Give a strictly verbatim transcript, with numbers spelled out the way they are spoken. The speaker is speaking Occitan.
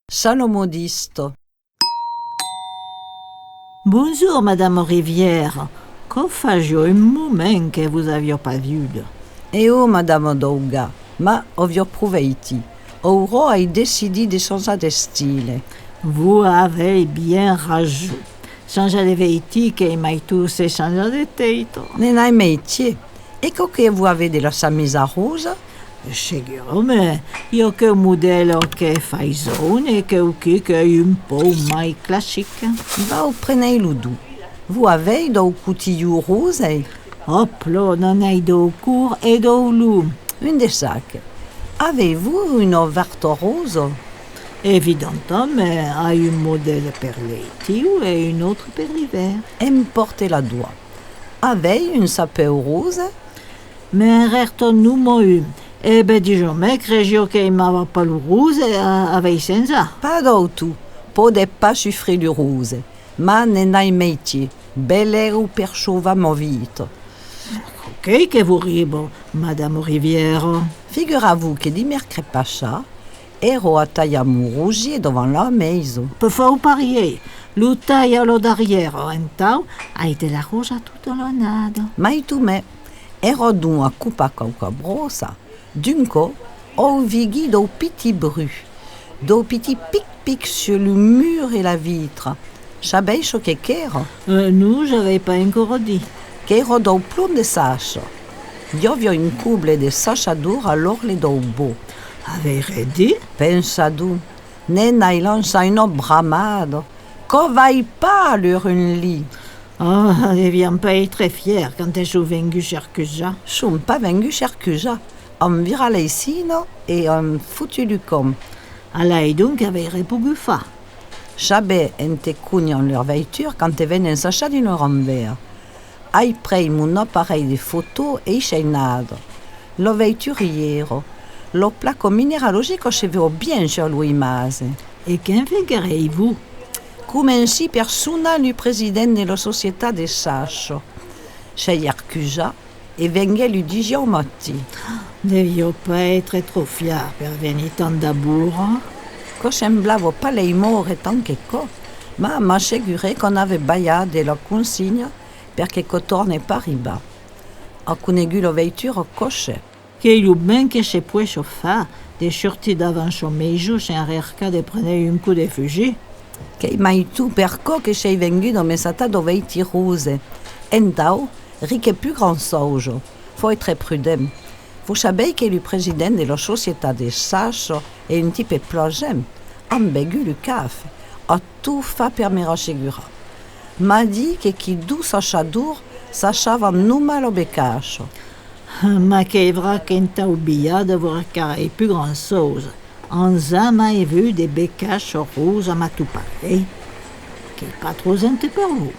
Salomodista. Bonjour, Madama Rivière. Quò fasiá un moment que vos aviá pas viuda. E ò, Madama Dauga, mas aviá pro veitit. Aura ai decidit de chanjar d'estile. Vos avètz bien rason. Chanjar de veitit qu'es maiton se chanjar de tèita. Ne'n ai mestier. E quò que vos avètz de la chamisa rosa? Segurament, i a queu modèl que fai jorn e queu-quí qu'es un pauc mai classic. Vau prener lo dos. Vos avètz daus cotilhons roses? Òp là, n'en ai daus corts e daus longs. Un de chaque. Avètz-vos una vèrta rosa? Evidentament, ai un modèl per l'estiu e un autre per l'ivèrn. En pòrte las doas. Avètz un chapèu rose? Me'n rèsta nonmàs un. E ben, dison-me, cresiá qu'aimava pas lo rose, a-, avètz chanjat? Pas dau tot. Pòde pas sufrir lo rose. Mas ne'n ai mestier. Belèu per sauvar ma vita. Qu'es que vos riba, Madama Rivière? Figuratz-vos que dimèrcres passat, èra a talhar mon rosier davant la maison. Pas fau parièr, lo talh a la darrièra, entau, ai de la rosa tota l'annada. Maiton mens, èra donc a copar quauqua bròcha, d'un còp, auvigui daus pitits bruts, daus pitits pic-pic sus lo mur e la vitra. Sabètz çò que qu'èra? Euh, non, j'avais pas encore dit. Qu'èra dau plomb de chacha. I aviá un coble de chachador a l'òrle dau bòsc. Avètz res dit? Pensatz donc, ne'n ai lançat una bramada. Quò vai pas a l'urn li. Ah, devián pas èstre fièrs quand son venguts s'excusar. Son pas venguts s'excusar. An virat l'esquina e an fotut lo camp. Alavetz donc, avètz res pogut far. Sabètz ente conhan lor veitura quand venen chachar dins lor anvèra. Ai pres mon aparelh de fòto e ai seinat. La veitura i èra. La placa mineralogica se vei bien sus lor imatge. E que'n venguèretz-vos? Comenci per sonar lo president de la societat de chacha. S'es excusat e venguèt lo dijarn au matin. Deviá pas èstre tròp fièr per venir tant d'abòrd. Quò semblava pas l'ai mòrre tant que quò, mas m'assegurèt qu'anava balhar de la consigna per que quò torne pas ribar. A conegut la veitura còsse. Qu'es lo mens que se poguèsse far, de sortir davant sa maison sens riscar de prener un còp de fusil. Qu'es maiton per quò que sei venguda me chatar daus veitits roses. Entau, risque pus grand chausa. Fau èstre prudent. Vos sabètz que lo president de la societat de chacha es un tipe plasent. Am begut lo cafè. A tot fach per me rassegurar. M'a dit que quilhs dos chachadors chachavan nonmàs la becacha. Mas qu'es vrai qu'entau balhar vos riscaretz pus grand chausa. An jamai vut de becachas rosas, mas tot parièr, qu'es pas tròp gente per vos.